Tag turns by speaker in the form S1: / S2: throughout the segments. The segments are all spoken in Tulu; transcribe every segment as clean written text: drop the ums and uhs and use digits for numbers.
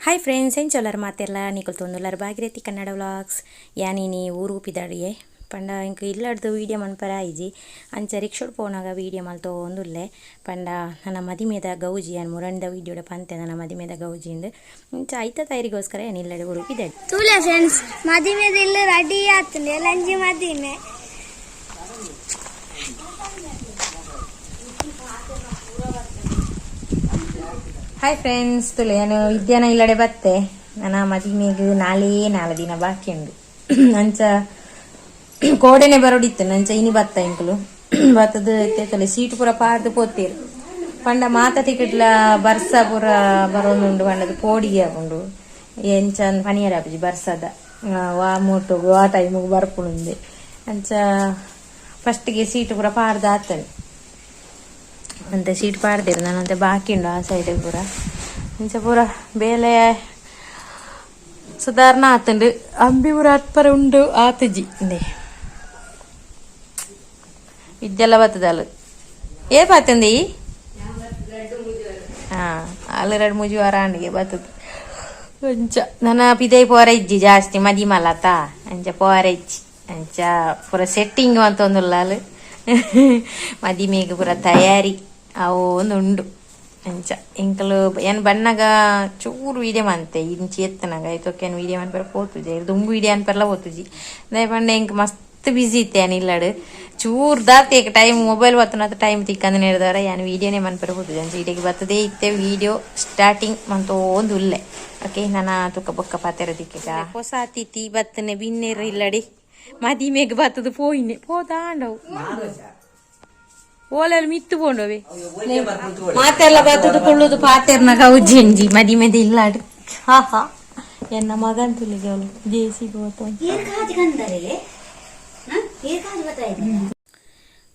S1: ಹಾಯ್ ಫ್ರೆಂಡ್ಸ್, ಎಂಚೊಲ್ಲರ್ ಮಾತೆರ್ಲ? ನಿಕುಲು ತೂವೊಂದುಲ್ಲರ್ ಭಾಗೀರಥಿ ಕನ್ನಡ ವ್ಲಾಗ್ಸ್. ಯಾನಿನಿ ಊರು ಪಿದಾಡಿಯೆ ಪಂಡ ಎಂಕ್ ಇಲ್ಲಡ್ದು ವೀಡಿಯೋ ಮನ್ಪರೆ ಆಯಿಜಿ. ಅಂಚ ರಿಕ್ಷಾಡ್ ಪೋನಾಗ ವೀಡಿಯೋ ಮಲ್ತೊಂದುಲ್ಲೆ. ಪಂಡ ನನ ಮದಿಮೆದ ಗೌಜಿ, ಯಾನ್ ಮುರಣಿದ ವೀಡಿಯೋಡ ಪಂತೆ ನನ್ನ ಮದಿಮೆದ ಗೌಜಿಂದ್. ಇಂಚ ಐತ ತಯಾರಿಗೋಸ್ಕರ ಯಾನ್ ಇಲ್ಲಡೆ ಊರು ಪಿದಾಡಿ.
S2: ತೂಲೆ ಫ್ರೆಂಡ್ಸ್, ಮದಿಮೆದ ಇಲ್ಲ್ ರೆಡಿ ಆತುಂಡು. ಲಂಜಿ ಮದಿಮೆ.
S1: ಹಾಯ್ ಫ್ರೆಂಡ್ಸ್, ತುಲೆ ಯಾನ್ ವಿದ್ಯಾನ ಇಲ್ಲಡೆ ಬತ್ತೆ. ನನ್ನ ಮದಿಮೆಗ್ ನಾಲೇ ನಾಲ್ ದಿನ ಬಾಕಿ ಉಂಡು. ಅಂಚ ಕೋಡೆನೆ ಬರೋಡಿತ್ತು, ಅಂಚ ಇನಿ ಬತ್ತ. ಎಂಕುಲು ಬತ್ತದು ಇತ್ತೆ ಸೀಟ್ ಪೂರ ಪಾಡ್ದು ಪೋತೀರ್. ಪಂಡ ಮಾತ ಟಿಕೆಟ್ಲ ಬರ್ಸ ಪೂರ ಬರೋದುಂಡು ಪಂಡದು ಪೋಡಿಗೆ ಆಪುಂಡು. ಎಂಚ ಪನಿಯರ ಆಪುಜಿ ಬರ್ಸದ ವಾ ಮೋಟುಗು ಆ ಟೈಮುಗು ಬರ್ಪುಂಡುಂದೆ. ಅಂಚ ಫಸ್ಟ್ಗೆ ಸೀಟ್ ಪೂರ ಪಾಡ್ದು ಆತನೆ ಅಂತೆ ಸೀಟ್ ಪಾಡ್ದಿರು. ನಾನಂತೆ ಬಾಕಿ ಉಂಡು ಆ ಸೈಡ್ ಪೂರ. ಇಂಚ ಪೂರ ಬೇಲೆ ಸುಧಾರಣೆ ಆತುಂಡು. ಅಂಬಿ ಪೂರ ಅತ್ಪರ ಉಂಡು ಆತುಜಿ. ಇಂದೆ ವಿದ್ಯೆಲ್ಲ ಬತ್ತದಲ್ಲ. ಏ ಪಾತಂದಿ? ಹಾ, ಅಲ್ಲ ಎರಡು ಮೂಜಿ ವಾರ ಆಂಡಿಗೆ ಬತ್ತದ. ಅಂಚ ನನ್ನ ಪಿದೈ ಪೋರ ಇಜ್ಜಿ ಜಾಸ್ತಿ ಮದಿಮಲತ. ಅಂಚ ಪೋರ ಇಜ್ಜಿ. ಅಂಚ ಪೂರ ಸೆಟ್ಟಿಂಗ್ ಅಂತೊಂದುಲ್ಲ. ಮದಿಮೆಗ್ ಪೂರ ತಯಾರಿ ಅವು ಒಂದು ಉಂಡು. ಅಂಚ ಎಂಕಲು ಏನ್ ಬಣ್ಣಗ ಚೂರು ವೀಡಿಯೋ ಮಂತೆ ಇಂಚಿ ಎತ್ತನಾಗ ಐತೊಕ್ಕೆ ಏನು ವೀಡಿಯೋ ಮನ್ಪೆರ ಪೋತುಜಿ. ದುಂಬು ವೀಡಿಯೋ ಅನ್ಪೆರ್ಲ ಪೋತುಜಿ. ದಾಯೆ ಪಂಡ ಎಂಕ್ ಮಸ್ತ್ ಬಿಸಿ ಇತ್ತೆ ಯಾನ್ ಇಲ್ಲಡ್. ಚೂರು ದಾತ್ ಟೈಮ್ ಮೊಬೈಲ್ ಬತ್ತನ ಟೈಮ್ ತಿಕ್ಕಂದು ನೇರ್ದವರ ಯಾನ್ ವೀಡಿಯೋನೇ ಮನ್ಪೆರ ಪೋತುಜಿ. ಅಂಚ ಇಡೆಗ್ ಬತ್ತದೇ ಇತ್ತೆ ವೀಡಿಯೋ ಸ್ಟಾರ್ಟಿಂಗ್ ಮಂತೊಂದು ಉಲ್ಲೆ. ಓಕೆ, ನನ ತುಕ್ಕ ಬೊಕ್ಕ ಪಾತೆರ ದಿಕ್ಕಗ. ಹೊಸ ಅತಿಥಿ ಬತ್ತನೆ ಬಿನ್ನೆರ್ ಇಲ್ಲಡಿ. ಮದಿಮೆಗ್ ಬತ್ತದು ಪೋಯಿನೆ ಪೋದಾಂಡವು. ಓಲೆಲ್ ಮಿತ್ತು ಪೋಂಡವೆ. ಮಾತೆಲ್ಲ ಬತ್ತದು ಕುಳ್ಳುದು ಪಾತೆರ್ನ ಗೌಜಿ ಅಂಜಿ ಮದಿಮೆದ ಇಲ್ಲಾಡು. ಹಾ ಹಾ, ಎನ್ನ ಮಗನ್ ತುಲಿಗೆ ಅವಳು ಜೇಸಿ ಗೋತ.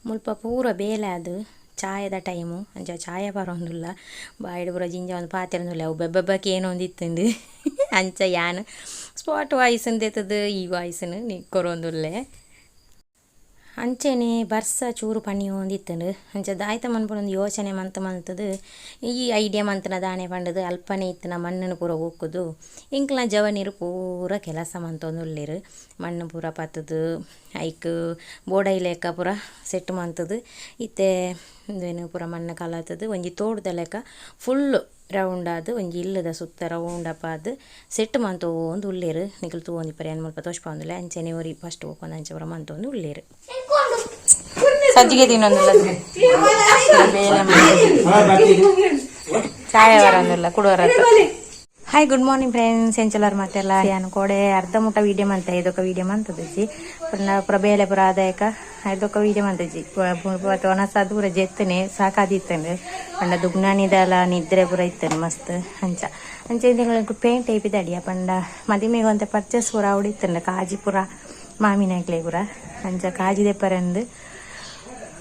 S1: ಮುಲ್ಪ ಪೂರ ಬೇಲೆ ಅದು ಚಾಯದ ಟೈಮು. ಅಂಚ ಚಾಯ ಬರೋಂದುಲ್ಲ. ಬಾಯಿಡ್ ಪೂರ ಜಿಂಜ ಒಂದು ಪಾತೆರೊಂದುಲ್ಲ. ಅವು ಬೆಬ್ಬಕ್ಕೆ ಏನೋ ಒಂದು ಇತ್ತುಂಡು. ಅಂಚ ಯಾನ್ ಸ್ಪಾಟ್ ವಾಯ್ಸ್ ದೆತ್ತದು ಈ ವಾಯ್ಸ್ನು ನಿ ಕೊರೊಂದುಲ್ಲೆ. ಅಂಚೆನೆ ಬರ್ಸ ಚೂರು ಪನಿಯೊಂದಿತ್ತುಂಡು. ಅಂಚ ದಾಯ್ತ ಮನ್ಪುನ ಯೋಚನೆ ಮಂತ್ ಮಂತುದು ಈ ಐಡಿಯಾ ಮಂತನ ದಾನೆ ಪಂಡದು ಅಲ್ಪನೆ ಇತ್ತಿನ ಮಣ್ಣನ್ನು ಪೂರ ಒಕ್ಕುದು ಎಂಕ್ಲ ಜವನೀರು ಪೂರ ಕೆಲಸ ಮಂತೊಂದುಲ್ಲೆರ್. ಮಣ್ಣು ಪೂರ ಪತ್ತುದು ಐಕ್ ಬೋಡೈ ಲೆಕ್ಕ ಪೂರ ಸೆಟ್ ಮಂತುದು ಇತ್ತೆ ಉಂದೆನ್ ಪೂರ ಮಣ್ಣು ಕಲತುದು ಒಂಜಿ ತೋಡುದ ಲೆಕ್ಕ ಫುಲ್ ರೌಂಡ್ ಆದ್ ಒಂಜಿ ಇಲ್ಲದ ಸುತ್ತ ರೌಂಡ್ ಅಪ್ ಆದ್ ಸೆಟ್ ಮಂತೊಂದು ಉಲ್ಲೆರ್. ನಿಕುಲು ತೂವೊಂದಿಪ್ಪರೆ, ಯಾನ್ ಮುಲ್ಪ ತೋಜ್ಪಾವೊಂದುಲ್ಲೆ. ಅಂಚೆನೆ ಒರಿ ಫಸ್ಟ್ ಒಕ್ಕೊಂದು ಅಂಚ ಪೂರ ಮಂತೊಂದು ಉಲ್ಲೆರ್. ಸಜ್ಜಿಗೆ ತಿನ್ನೊಂದುಲ್ಲ, ಬೇಲೆ chai ಬರಂದಿಲ್ಲ ಕುಡುವರ. Hi, good morning friends, ಎಂಚಲರ್ ಮಾತೆಲ್ಲ? ಯಾನ್ ಕೋಡೆ ಅರ್ಧ ಮುಟ ವೀಡಿಯೋ ಮಂತೆ, ಇದೊಕ ವೀಡಿಯೋ ಮಂತುಜಿ. ಪುನ ಪುರ ಬೇಲೆ ಪುರ ಆದಾಯಕ ಐದೊಕ ವೀಡಿಯೋ ಮಂತುಜಿ. ಒಣಸ ಪೂರ ಜೆತ್ತನೆ ಸಾಕಾದಿತ್ತಂಡು. ಪಂಡ ದುಗ್ನಾನಿದಲ ನಿದ್ರೆ ಪೂರ ಇತ್ತಂಡು ಮಸ್ತ್. ಅಂಚ ಅಂಚ ಇಂದೆಂಕ್ ಪೇಂಟ್ ಐಪಿದಡಿಯ. ಪಂಡ ಮದಿಮೆಗ್ ಒಂತೆ ಪರ್ಚೇಸ್ ಪೂರ ಅವಡಿತ್ತಂಡು, ಕಾಜಿ ಪೂರ ಮಾಮಿನಾಕ್ಲೆ ಪೂರ. ಅಂಚ ಕಾಜಿ ದೆಪ್ಪರೆಂದು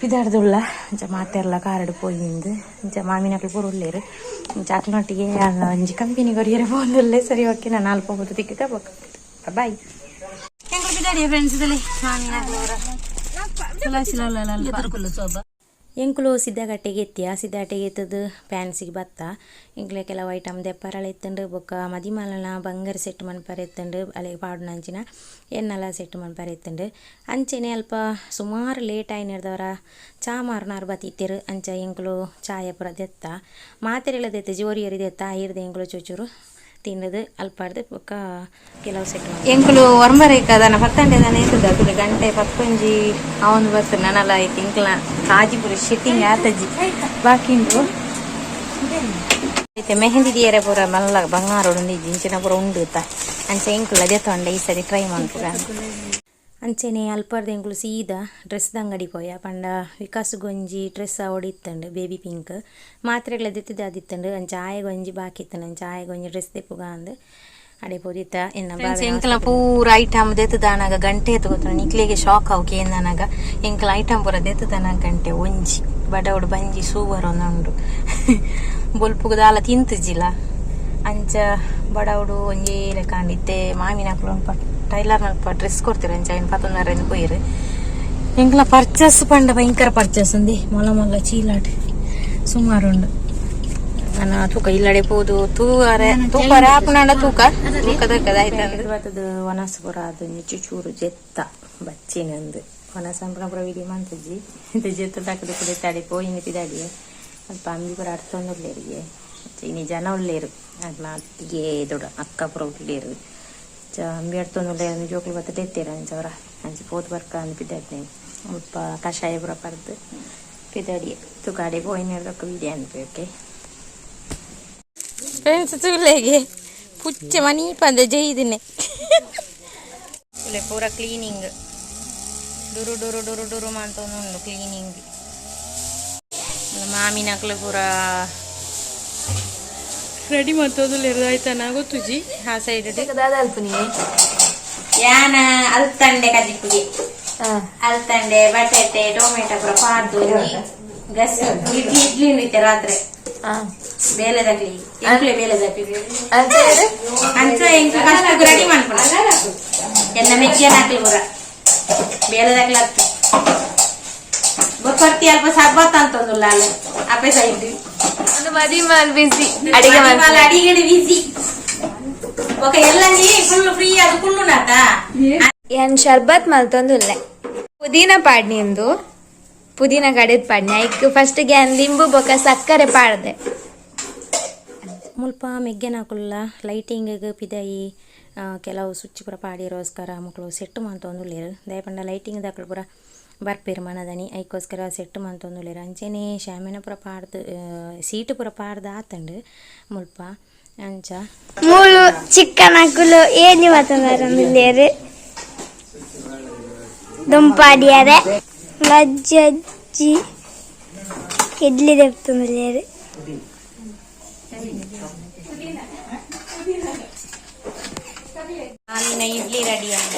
S1: ಪಿದಾಡ್ದುಳ್ಳ. ಅಂಚ ಮಾತೆರ್ಲ ಕಾರಡ್ ಪೋಯಿಂದು. ಅಂಚ ಮಾಮಿನಕ್ಲು ಪೂರ ಉಲ್ಲೆರ್. ಅಂಚ ಅಕ್ಲ್ನೊಟ್ಟಿಗೆ ಯಾನ್ ಒಂಜಿ ಕಂಪೆನಿ ಕೊರಿಯರೆ ಪೋವೊಂದುಲ್ಲೆ. ಸರಿ, ಓಕೆ, ನಾನು ಅಲ್ಪ ಪೋದು ತಿಕ್ಕುಗ ಬೊಕ್ಕ. ಬಾಯ್. ಎಂಕುಲು ಪಿದಾಡಿಯ ಫ್ರೆಂಡ್ಸ್. ಇದಲ್ಲಿ ಮಾಮಿನಕ್ಲು ಪೂರ. ಎಂಕುಲು ಸಿದ್ದಗಟ್ಟೆಗೆ ಎತ್ತಿಯ. ಸಿದ್ದಗಟ್ಟೆಗೆ ಎತ್ತದು ಫ್ಯಾನ್ಸಿಗೆ ಬತ್ತ. ಎಂಕ್ಲೆ ಕೆಲವು ಐಟಮ್ ದೆಪ್ಪರಳ ಇತ್ತುಂಡು. ಬೊಕ್ಕ ಮದಿಮಲನ ಬಂಗಾರ ಸೆಟ್ ಮನ್ಪರೆ ಇತ್ತುಂಡು. ಅಲೆಗ್ ಪಾಡುನಂಚಿನ ಎನ್ನಲ ಸೆಟ್ ಮನ್ಪರೆ ಇತ್ತುಂಡು. ಅಂಚೆನೆ ಅಲ್ಪ ಸುಮಾರು ಲೇಟ್ ಆಯಿನೆಡ್ದವರ ಚಾ ಮಾರುನಾರ್ ಬತ್ತಿತ್ತೆರ್. ಅಂಚ ಎಂಕುಲು ಚಾಯ ಪೂರ ದೆತ್ತ. ಮಾತೆರೆಲ ದೆತ್ತಜಿ, ಒರಿ ಒರಿ ದೆತ್ತ. ಐರ್ದ ಎಂಕುಲು ಚೂಚೂರು ತಿಂದದು ಅಲ್ಪಾಡ್ದು ಬೊಕ್ಕ ಕೆಲವು ಸೆಟ್. ಎಂಕುಲು ಒರ್ಂಬರೇಕ ದಾನ ಪತ್ತಂಡೆ ದಾನ ಎತ್ತುದ ತುಲೆ. ಗಂಟೆ ಪತ್ತೊಂಜಿ ಅವೊಂದು ಬತ್ತು. ನನಲ ಐತೆ ಎಂಕ್ಲ ಕಾಜಿ ಪೂರ ಶೆಟ್ಟಿಂಗ್ ಆತಜಿ, ಬಾಕಿ ಉಂಡು. ಐತೆ ಮೆಹಂದಿ ದಿಯರೆ ಪೂರ ಮಲ್ಲ ಬಂಗಾರ ಉಂಡು, ಇಂಚಿನ ಪೂರ ಉಂಡು ತ. ಅಂಚ ಎಂಕುಲ ದೆತ್ತೊಂಡೆ, ಈ ಸರಿ ಟ್ರೈ ಮನ್ಪುಗ. ಅಂಚೆನೆ ಅಲ್ಪರ್ದ್ ಎಂಕುಲು ಸೀದಾ ಡ್ರೆಸ್ದ ಅಂಗಡಿ ಪೋಯ. ಪಂಡ ವಿಕಾಸ್ ಗೊಂಜಿ ಡ್ರೆಸ್ ಅವಡಿತ್ತಂಡು ಬೇಬಿ ಪಿಂಕ್. ಮಾತ್ರೆಗಳ ದೆತ್ತಿದ್ ಆದಿತ್ತಂಡು. ಅಂಚ ಆಯೆಗೊಂಜಿ ಬಾಕಿ ಇತ್ತಂಡು. ಅಂಚ ಆಯೆಗೊಂಜಿ ಡ್ರೆಸ್ ದೆಪ್ಪುಗ ಅಂದ್ ಅಡೆ ಪೋದಿತ್ತ. ಎನ್ನ ಎಂಕಲ ಪೂರ ಐಟಮ್ ದೆತ್ತುದಾನಾಗ ಗಂಟೆ ಎತ್ತು ಗೊತ್ತುಂಡು? ನಿಕ್ಲೆಗೆ ಶಾಕ್ ಅವು ಕೇಂದನಾಗ. ಎಂಕಲ ಐಟಮ್ ಪೂರ ದೆತ್ತುದಾನಾಗ ಗಂಟೆ ಒಂಜಿ. ಬಡವಡು ಬಂಜಿ ಸೂವರ್ ಉಂಡು. ಬೊಲ್ಪುಗು ದಾಲ ತಿಂತುಜಿಲ್ಲ. ಅಂಚ ಬಡವಡು ಒಂಜಿ ಲೆಕ್ಕ ಇತ್ತೆ. ಮಾಮಿನಕ್ಲು ಟೈಲರ್ ನಲ್ಪ ಡ್ರೆಸ್ ಕೊಡ್ತೀರ. ಅಂಚ ಐನ್ ಪತ್ತೊಂದಾರ ಪೋಯಿರು. ಎಂಕ್ಲ ಪರ್ಚೇಸ್ ಪಂಡ ಭಯಂಕರ ಪರ್ಚೇಸ್. ಅಂದೆ ಮೊಲ ಮೊಲ ಚೀಲಾಟ್ ಸುಮಾರು ಉಂಡು. ನಾನು ತೂಕ ಇಲ್ಲಡೆ ಪೋದು ತೂವರೆ ತೂಕರ ಆಪುನಾಂಡ ತೂಕ ತೂಕದ ಆಯ್ತು. ಬತ್ತದ ವನಸ್ ಪೂರ ಅದು ಚೂರು ಜೆತ್ತ ಬಚ್ಚಿನಂದು ವನಸ್ ಅನ್ಪುನ ಪೂರ ವಿಡಿ ಮಂತುಜಿ ಜೆತ್ತ ತಾಕದ ಕುಡೆ ತಡಿ ಪೋಯಿನ ಪಿದಾಡಿಯೆ. ಅಲ್ಪ ಅಂಬಿ ಪೂರ ಅರ್ತೊಂದುಲ್ಲೆರಿಗೆ. ಇನಿ ಜನ ಉಲ್ಲೇರು, ಅದ್ನ ಅತ್ತಿಗೆ ದೊಡ ಅಕ್ಕ ಪೂರ ಉಲ್ಲೇರು. ಅಂಬಿ ಅರ್ತೊಂದುಲ್ಲೇರು, ಜೋಕುಲು ಬತ್ತ ಎತ್ತೇರು ಅಂಚ ಅವರ ಅಂಚ ಪೋದು ಬರ್ಕ ಅಂದ್ ಪಿದಾಡ್ನೆ. ಅಲ್ಪ ಕಷಾಯ ಪೂರ ಪರ್ದು ಪಿದಾಡಿಯೆ. ತೂಕ ಅಡೆ ಪೋಯಿನ ವಿಡಿಯೋ ಅನ್ಪೆ. ಓಕೆ ಫ್ರೆಂಡ್ಸ್, ತೂಲೆಗೆ ಪುಚ್ಚೆ ಮನಿ ಪಂದೆ ಜೈದಿನಿ ಪೂರ ಕ್ಲೀನಿಂಗ್ ಡುರು ಡುರು ಡುರು ಡುರು ಮಂತೊಂದುಂಡು ಕ್ಲೀನಿಂಗ್. ಮಾಮಿನಕ್ಲು ಪೂರ ರೆಡಿ ಮಂತೊಂದುಲ್ಲೆರ್. ಆಯ್ತಾನ ಗೊತ್ತುಜಿ ಆ ಸೈಡ್. ಯಾನ ಅಲ್ತಂಡೆ ಕಜಿಪುಗೆ ಅಲ್ತಂಡೆ, ಬಟಾಟೆ, ಟೊಮೆಟೊ ಪೂರ ಪಾಡ್ದು ಗಸಿ ಇಡ್ಲಿ ಇಡ್ಲಿ ಉಂಡಿತ್ತೆ ರಾತ್ರಿ. ಬೇಲೆದಕ್ಲಿ ಎಂಕ್ಲೆ ಬೇಲೆದಕ್ಲಿ ಅಂಚ ಎಂಕ್ಲು ಕಷ್ಟಕ್ಕೆ ರೆಡಿ ಮನ್ಪುನ. ಎನ್ನ ಮೆಗ್ಗೆನ ಹಾಕ್ಲಿ ಪೂರ ಬೇಲೆದಕ್ಲಿ ಹತ್ತು ಬೊಕ್ಕರ್ತಿ. ಅಲ್ಪ ಸರ್ಬತ್ ಅಂತೊಂದುಲ್ಲ ಅಲ್ಲ ಅಪ್ಪೆ ಸೈಡ್.
S3: ಮದಿಮಾಲ್ ಬಿಸಿ ಅಡಿಗೆ.
S1: ಅಡಿಗೆ ಬಿಸಿ. ಓಕೆ, ಎಲ್ಲಂಜಿ ಫುಲ್ ಫ್ರೀ ಅದು ಕುಳ್ಳುನಾತ.
S3: ಏನ್ ಶರ್ಬತ್ ಮಲ್ತೊಂದುಲ್ಲೆ. ಪುದೀನ ಪಾಡ್ನಿ, ಪುದೀನ ಕಡೆದ್ ಪಾಡ್ನಿ. ಐಕ್ ಫಸ್ಟ್ ಗೆ ಲಿಂಬು ಬೊಕ ಸಕ್ಕರೆ ಪಾಡ್ದೆ.
S1: ಮುಲ್ಪ ಮೆಗ್ಗೆನಕುಲ್ಲ ಲೈಟಿಂಗ್ ಪಿದಯಿ ಕೆಲವು ಸ್ವಿಚ್ ಪೂರ ಪಾಡಿರೋಸ್ಕರ ಮೊಕುಲು ಸೆಟ್ ಮಂತೊಂದುಲ್ಲೆರ್. ದಾಯೆ ಪಂಡ ಲೈಟಿಂಗ್ ದಕುಲು ಪೂರ ಬರ್ಪೆರ್ ಮನದನಿ, ಐಕೋಸ್ಕರ ಸೆಟ್ ಮಂತೊಂದುಲ್ಲೆರ್. ಅಂಚೆನೆ ಶಾಮಿಯಾನ ಪೂರ ಪಾಡ್ದ್, ಸೀಟ್ ಪೂರ ಪಾಡ್ದ್ ಆತುಂಡು ಮುಲ್ಪ ಅಂಚ.
S2: ಮೂಲು ಚಿಕ್ಕನಕುಲು ಏನಿ ಮಾತನಾಡಂದಿಲ್ಲೇರು ದುಂಪಾಡಿಯಾರೆ. ಅಜ್ಜಿ ಅಜ್ಜಿ ಇಡ್ಲಿ ದೆಪ್ತುಂದುಲ್ಲೇರು.
S1: ಮಾಮಿನ ಇಡ್ಲಿ ರೆಡಿ ಆಂಡ್.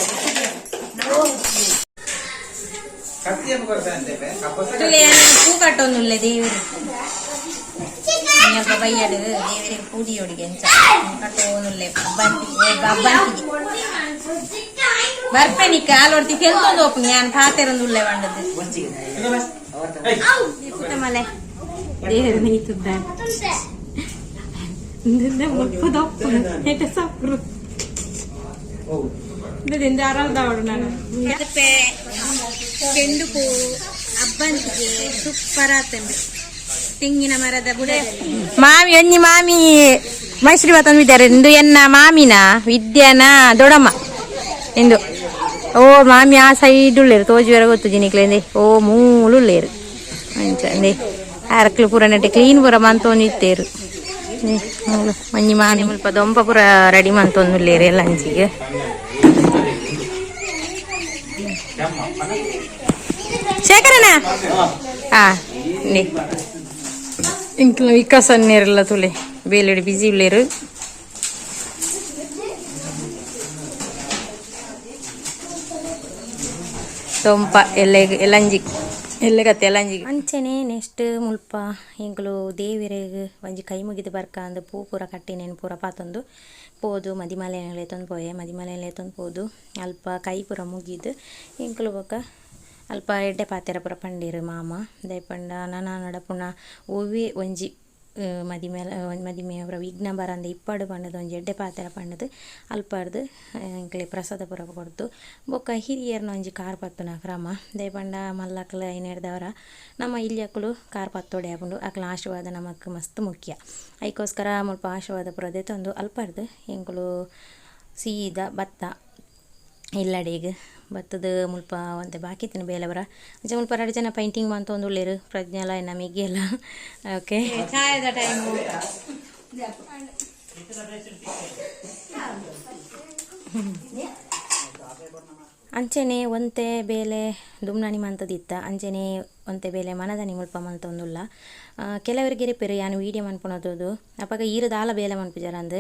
S1: ಪೂ ಕಟ್ಟೊಂದುಲ್ಲೆ ದೇವರು ಅಲ್ಪ ಬಯ್ಯಡು. ದೇವರಿಗೆ ಪೂಜಿಯೋಡಿಗೆ ಅಂಚ ಕಟ್ಟೋನುಲ್ಲೆ. ಬಂತಿ ಬರ್ಪೆ ನಿಕ್ಕ ಆಲೋಡ್ತಿ ಕೆಲ್ತೊಂದು ಹೋಪುನಿ ಯಾನ್ ಪಾತೆರೊಂದುಲ್ಲೆ ಬಂಡದ್ದು ಮಲೆ. ದೇವರು ನೀತುದ್ದಾನೆ ಮುಲ್ಪ ದಪ್ಪು ಸಪ್ರು ಚೆಂಡು ಹೂ ಅಬ್ಬಂತಿಗೆ ಸೂಪರ್ ಆತಂಡು ತೆಂಗಿನ ಮರದ ಬುಡದಲ್ಲಿ. ಮಾಮಿ ಒಂಜಿ ಮಾಮಿ ಮೈಸೂರು ತಂದಿದ್ದಾರೆ ಇಂದು. ಎನ್ನ ಮಾಮಿನ ವಿದ್ಯಾನ ದೊಡಮ್ಮ ಇಂದು. ಓ ಮಾಮಿ ಆ ಸೈಡ್ ಉಳ್ಳೇರು, ತೋಜುವೆರ ಗೊತ್ತು ಜಿನಿಕ್ಲೇಂದೆ. ಓ ಮೂಲು ಉಳ್ಳೇರು ಅಂಚ ಅಂದೆ. ಅರಕ್ಲು ಪೂರ ನೆಟ್ಟೆ ಕ್ಲೀನ್ ಪೂರ ಮಂತೊಂದಿತ್ತೇರು. ಮೂಲು ಒಂಜಿ ಮಾಮಿ ಮುಲ್ಪ ದೊಂಪ ಪೂರ ರೆಡಿ ಮಂತೊಂದುಲ್ಲೇರು ಎಲ್ಲ ಅಂಚಿಗೆ. ಶೇಖರಣ್ಣ ಆ ಇಂಕ್ಲ ವಿಕಾಸ್ ಅನ್ನೇರಲ್ಲ ತುಲೆ ಬೇಲೆಡ್ ಬಿಸಿ ಉಳ್ಳೇರು. ದೊಂಪ ಎಲ್ಲೆಗ್ ಎಲ್ಲಂಜಿ ಎಲ್ಲೆಗತ್ತೆ ಎಲ್ಲಂಜಿ. ಅಂಚನೆ ನೆಕ್ಸ್ಟ್ ಮುಲ್ಪ ಎಂಕುಲು ದೇವೆರೆಗ್ ಒಂಜಿ ಕೈ ಮುಗಿದು ಬರ್ಕ ಅಂದ್ ಪೂ ಪೂರ ಕಟ್ಟಿನೇನು ಪೂರ ಪಾತೊಂದು ಪೋದು ಮದಿಮಲೆನ್ ಲೆತ್ತೊಂದು ಪೋಯೆ. ಮದಿಮಲೆನ್ ಲೆತ್ತೊಂದು ಪೋದು ಅಲ್ಪ ಕೈ ಪೂರ ಮುಗಿದು ಎಂಕುಲು ಬೊಕ ಅಲ್ಪ ಎಡ್ಡೆ ಪಾತೆರ ಪೂರ ಪಂಡೆರ್ ಮಾಮ. ದಾಯೆ ಪಂಡ ನನ ನಡಪುನ ಒವ್ವೆ ಒಂಜಿ ಮದಿಮೆ ಮದಿಮೆ ಪೂರ ವಿಘ್ನ ಬರಂದೆ ಇಪ್ಪಡು ಪಂಡದು ಒಂಜಿ ಎಡ್ಡೆ ಪಾತೆರ ಪಂಡದು ಅಲ್ಪರ್ದ್ ಎಂಕ್ಲೆ ಪ್ರಸಾದ ಪೂರ ಕೊರ್ದು ಬೊಕ್ಕ ಹಿರಿಯರ್ನ ಒಂಜಿ ಕಾರ್ ಪತ್ತುನ ಕ್ರಮ. ದಾಯೆ ಪಂಡ ಮಲ್ಲಕ್ಲು ಐನೆಡ್ದವರ ನಮ್ಮ ಇಲ್ಯಕುಲು ಕಾರ್ ಪತ್ತೊಡೆ ಆಪುಂಡು. ಅಕ್ಲ್ನ ಆಶೀರ್ವಾದ ನಮಕ್ ಮಸ್ತ್ ಮುಖ್ಯ. ಐಕೋಸ್ಕರ ಮುಲ್ಪ ಆಶೀರ್ವಾದ ಪೂರ ದೆತ್ತೊಂದು ಅಲ್ಪರ್ದ್ ಎಂಕುಲು ಸೀದಾ ಬತ್ತ ಇಲ್ಲಡೆಗ್. ಬತ್ತದ ಮುಲ್ಪ ಒಂತೆ ಬಾಕಿ ಇತ್ತಿನ ಬೇಲೆ ಪೂರ. ಅಂಚ ಮುಲ್ಪ ರಡ್ಡ್ ಜನ ಪೈಂಟಿಂಗ್ ಮಂತೊಂದುಲ್ಲೆರ್, ಪ್ರಜ್ಞಾಲ ಎನ್ನ ಮೆಗ್ಗೆಲ. Okay, ಚಾಯದ time. ಅಂಚನೆ ಒಂತೆ ಬೇಲೆ ದುಮ್ನಾನಿ ಮಂತದಿತ್ತ, ಅಂಚನೆ ಒಂತೆ ಬೇಲೆ ಮನದನಿ ಮುಲ್ಪ ಮಂತೊಂದುಲ್ಲ. ಕೆಲವರಿಗೆ ರಿಪೇರಿ ಯಾನ್ ವೀಡಿಯೋ ಮನ್ಪುನದು ಅಪಗ ಈರ್ ದಾಲ ಬೇಲೆ ಮನ್ಪುಜರಂದ್.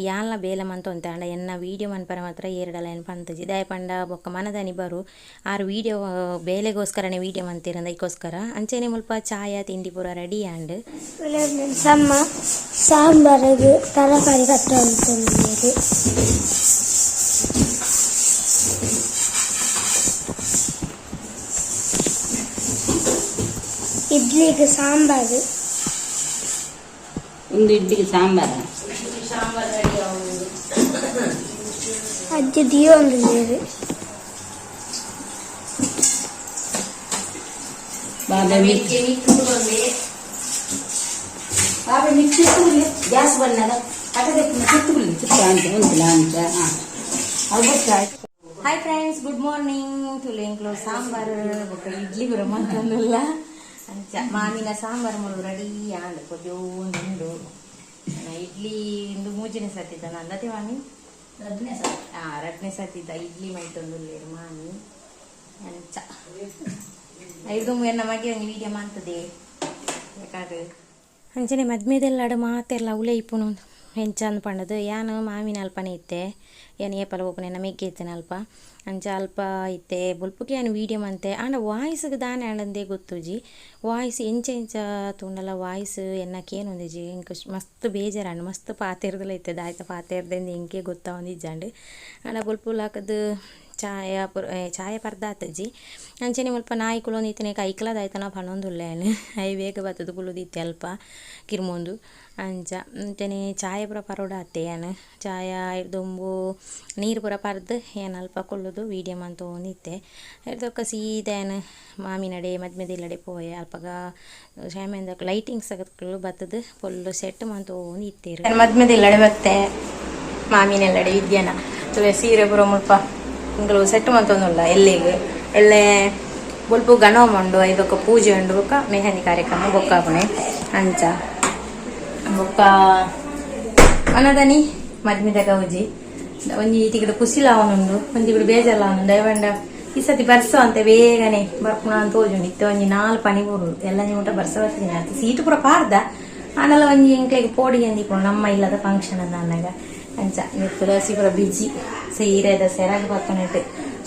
S1: ಯಾನ್ಲ ಬೇಲೆ ಮಂತೊಂತೆ, ಆಂಡ ಎನ್ನ ವೀಡಿಯೋ ಮನ್ಪರೆ ಮಾತ್ರ ಏರ್ಡಲ ಏನ್ ಪಂತುಜಿ. ದಾಯೆ ಪಂಡ ಬೊಕ್ಕ ಮನದನಿ ಬರು ಆರ್ ವೀಡಿಯೋ ಬೇಲೆಗೋಸ್ಕರನೇ ವೀಡಿಯೋ ಮಂತಿರಂದ ಐಕೋಸ್ಕರ. ಅಂಚನೆ ಮುಲ್ಪ ಚಾಯ ತಿಂಡಿ ಪೂರ ರೆಡಿ ಆಂಡ್.
S2: ಸಮ್ಮ ಸಾಂಬಾರಿಗೆ ತರಕಾರಿ ಕಟ್ಟುವಂತಂದೇಳಿ. ಇಡ್ಲಿಗೆ ಸಾಂಬಾರು.
S4: ಒಂದು ಇಡ್ಲಿಗೆ ಸಾಂಬಾರ.
S2: ಅಜ್ಜಿ ದಿಯೊಂದು ನೀರು.
S4: ಬಾಬೆ ಬಾಬೆ ಮಿಕ್ಸಿ ಗ್ಯಾಸ್ ಬಂದಾಗ ಅಟದೆ ಚಿತ್ತುಗುಲಿ ಚಿತ್ತ ಅಂತ ಉಂಟು ಅಂತ ಅದು ಗೊತ್ತಾಯ್ತು.
S1: Hi friends, good morning. ತುಲೆಂಕ್ಲು ಸಾಂಬಾರು ಬೊಕ್ಕ ಇಡ್ಲಿ ಪೂರ ಮಂತೊಂದುಲ್ಲ. ಅಂಚ ಮಾಮಿನ ಸಾಂಬಾರು ಮುಳು ರೆಡಿ ಆಂಡ್ ಕೊಜೋಂದುಂಡು. ಇಡ್ಲಿ ಇಂದು ಮೂಜಿನ ಸತ್ತಿದ್ದ ನಂದತೆ ಮಾಮಿ. ರಡ್ನೆ ಸತ್ತಿದ್ದ ಇಡ್ಲಿ ಮೈತೊಂದುಲ್ಲೇರು ಮಾಮಿ. ಅಂಚ ಐದು ಎನ್ನ ಮಗೆ ಒಂಜಿ ವೀಡಿಯೋ ಮಂತದೆ ಬೇಕಾದ. ಅಂಚನೆ ಮದ್ಮೆದೆಲ್ಲಾಡು ಮಾತೆರ್ಲ ಉಲೆ ಇಪ್ಪುನು ಎಂಚಂದ್ ಪಂಡದು ಯಾನ್ ಮಾಮಿನ ಅಲ್ಪನೆ ಇತ್ತೆ. ಯಾನ್ ಏಪಲ ಪೋಪುನೆ ಮೆಗ್ಗೆ ಇತ್ತೇನೆ ಅಲ್ಪ. ಅಂಚ ಅಲ್ಪ ಇತ್ತೆ ಬೊಲ್ಪುಗೆ ಯಾನ್ ವೀಡಿಯೋ ಮಂತೆ. ಆಂಡ ವಾಯ್ಸ್ಗ್ ದಾನೆ ಆಂಡಂದೇ ಗೊತ್ತುಜಿ. ವಾಯ್ಸ್ ಎಂಚ ಎಂಚ ತೂಂಡಲ ವಾಯ್ಸ್ ಎನ್ನ ಕೇನೊಂದಿಜ್ಜಿ. ಎಂಕ್ ಮಸ್ತ್ ಬೇಜಾರಾಂಡ್. ಮಸ್ತ್ ಪಾತೆರ್ದಲ ಇತ್ತೆ ದಾಯ್ತ ಪಾತೆರ್ದೆಂದ್ ಎಂಕೆ ಗೊತ್ತಾವೊಂದಿಜ್ಜಾಂಡ್. ಆಂಡ ಬೊಲ್ಪು ಲಾಕುದು ಚಾಯ ಪುರ ಚಾಯ ಪರ್ದಾತುಜಿ. ಅಂಚನೆ ಮುಲ್ಪ ನಾಯಿ ಕುಲೊಂದಿತ್ತಿನ ಐಕ್ಲ ದಾಯ್ತನ ಪನೊಂದುಲ್ಲೆ ಯಾನ್. ಐಯ್ ಬೇಗ ಬತ್ತುದು ಕುಲ್ಲುದಿತ್ತೆ ಅಲ್ಪ ಕಿರ್ಮೊಂದು. ಅಂಚ ಅಂಚನೆ ಚಾಯ ಪೂರ ಪರೊಡಾತೆ ಯಾನ್. ಚಾಯ ದುಂಬು ನೀರು ಪೂರ ಪರ್ದು ಯಾನ್ ಅಲ್ಪ ಕುಲ್ಲುದು ವೀಡಿಯೋ ಮಂತೊಂದಿತ್ತೆ. ಐರ್ದ್ ಸೀದಾ ಯಾನ್ ಮಾಮಿನಡೆ ಮದ್ಮೆದಿಲ್ಲಡೆ ಪೋಯೆ. ಅಲ್ಪಗ ಶಾಮಿಯಾನದಕುಲು ಲೈಟಿಂಗ್ಸ್ ಬತ್ತುದು ಫುಲ್ಲು ಸೆಟ್ ಮಂತೊಂದಿತ್ತೆರ್. ಮದ್ಮೆದಿಲ್ಲಡೆ ಬತ್ತೆ ಮಾಮಿನೆಲ್ಲಡೆ ವಿದ್ಯಾನ ತುವೆ ಸೀರೆ ಪೂರ ಮುಲ್ಪ ಇಂಕುಲು ಸೆಟ್ ಮಂತೊಂದುಲ್ಲ. ಎಲ್ಲೆಗ್ ಎಲ್ಲೆ ಬೊಲ್ಪು ಗಣೋಮ ಉಂಡು, ಐಬೊಕ್ಕ ಬೊಕ್ಕ ಪೂಜೆ ಉಂಡು, ಬೊಕ್ಕ ಮೆಹಂದಿ ಕಾರ್ಯಕ್ರಮ ಬೊಕ್ಕ ಆಪುನೆ. ಅಂಚ ಬೊಕ್ಕ ಮನದನಿ ಮದ್ಮೆದ ಗೌಜಿ ಒಂಜಿ ತಿಗಡ ಕುಸಿಲ ಆವೊಂದುಂಡು, ಒಂಜಿ ತಿಗಡ ಬೇಜಾರ್ಲ ಆವೊಂದುಂಡು. ದಯವಂಡ ಈ ಸತಿ ಬರ್ಸ ಅಂತೆ ಬೇಗನೆ ಬರ್ಪುನ ಅಂತ ತೋಜುಂಡು. ಇತ್ತೆ ಒಂಜಿ ನಾಲ್ ಪನಿ ಬೂರುಂಡು ಎಲ್ಲ ಊಟ ಬರ್ಸ ಬರ್ತೀನಿ ಅತ್ತ ಸೀಟು ಪೂರ ಪಾರ್ದ. ಆಂಡಲ ಒಂಜಿ ಎಂಕ್ಲೆಗ್ ಪೋಡಿಗೆ ಅಂದಿಪ್ಪುಂಡು ನಮ್ಮ ಇಲ್ಲದ ಫಂಕ್ಷನ್ ಅಂದ ಅನ್ನಗ. ಅಂಚ ತುಳಸಿ ಪೂರ ಬಿಜಿ ಸೀರೆದ ಸೆರಗ ಪತ್ತುನೆಟ್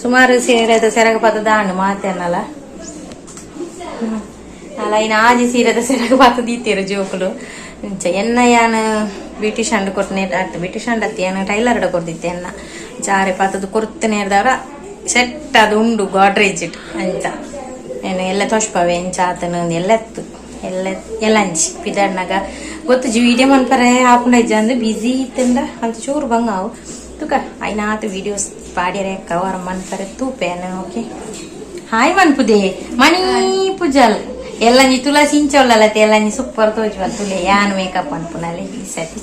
S1: ಸುಮಾರು ಸೀರೆದ ಸೆರಗ ಪತ್ತದ ಆಂಡ್ ಮಾತೆರ್ನಲ ಅಲ್ಲ. ಇನ್ನು ಆಜಿ ಸೀರೆದ ಸೆರಗ ಪತ್ತ ದೀತೇರು ಜೋಕುಲು. ಇಂಚ ಎನ್ನ ಯಾನ್ ಬ್ಯೂಟಿಷನ್ ಕೊರ್ತನೆ ಅತ್ತ ಬ್ಯೂಟಿಷನ್ ಅತ್ತ ಯಾನ್ ಟೈಲರ್ ಕೊರ್ದಿತ್ತೆ ಎನ್ನ ಜಾರೆ ಪತ್ತದು ಕೊರ್ತನೇರ್ದವರ ಸೆಟ್ ಅದು ಉಂಡು ಗಾಡ್ರೇಜ್ it. ಅಂಚ ಏನು ಎಲ್ಲ ತೋಷ್ಪವೆ ಎಂಚ ಆತನ ಎಲ್ಲ ಎತ್ತು ಎಲ್ಲ ಎಲ್ಲ ಅಂಚಿ ಪಿದರ್ನಾಗ ಗೊತ್ತುಜಿ. ವೀಡಿಯೋ ಮನ್ಪರೆ ಆಪುಂಡ ಇಜ್ಜ ಅಂದ್ ಬಿಸಿ ಇತ್ತಂಡ ಅಂತ ಚೂರು ಬಂಗ ಅವು ತುಕ ಐನಾತ್ ವೀಡಿಯೋಸ್ ಪಾಡ್ಯರೆ ಕವರ್ ಮನ್ಪರೆ ತೂಪೇನ. ಓಕೆ, ಹಾಯ್ ಮನ್ಪುದೆ ಮಣಿ ಪುಜಲ್ ಎಲ್ಲ ತುಳಸಿ ಇಂಚೊಲ್ಲಲತೆ ಎಲ್ಲ ಸೂಪರ್ ತೋಜುವಲ್ ತುಲೆ. ಯಾನ್ ಮೇಕಪ್ ಅನ್ಪುನಲೆ ಈ ಸತಿ.